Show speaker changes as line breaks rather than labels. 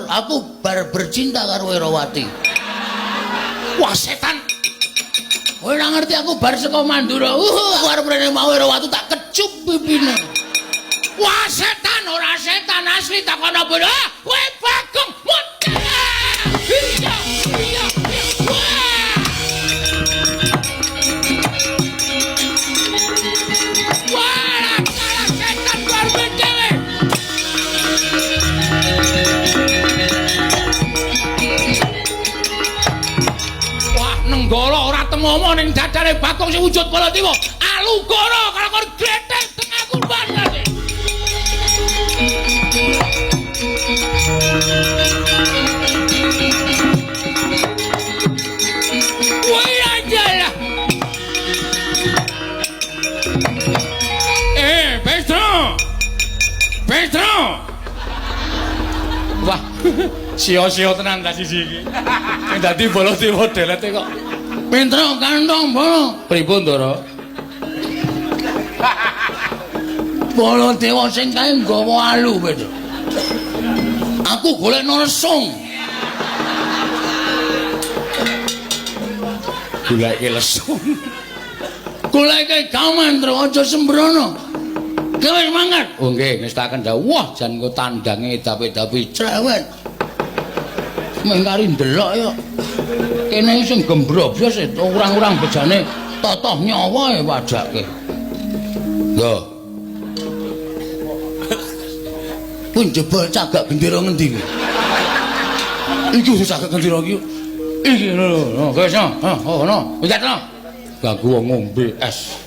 Aku bar bercinta karo Herawati. Wah, setan. Kowe ora ngerti aku bar saka Mandura. Aku arep rene mau Herawati tak kecup pipine. Wah, setan ora setan asli takono bono. Ah, kowe Bagong. Iya, iya, wah. Wah, kalah setan bar dhewe. Wah, nenggala ora temomo ning dadane Bagong sing wujud Baladewa. Alugoro kalakon gletek tengah kurban kate. Wih aja lah. Petro. Petro. Wah, sia-sia tenan ta sisi iki. Sing dadi Baladewa delete kok. Petro kantong bolo. Pripun, Ndara? Baladewa sing kae nggawa alu, Petro. Aku golekno lesung. Goleke lesung. Goleke gaman, Tru, aja sembrono. Kowe wis mangkat. Oh nggih, ngestaken dawuh. Wah, jan engko tandange dapi-dapi cerewet. Mung kari ndelok ya. Kene sing gembrobyos orang-orang bejane totoh nyawa ya padake. Lho. Kuwi jebol cagak gendera ngendi kuwi? Iki cagak gendera iki. Iki lho, lho, guys, oh, ono. Lihat no. Ganggu wong ngombe es.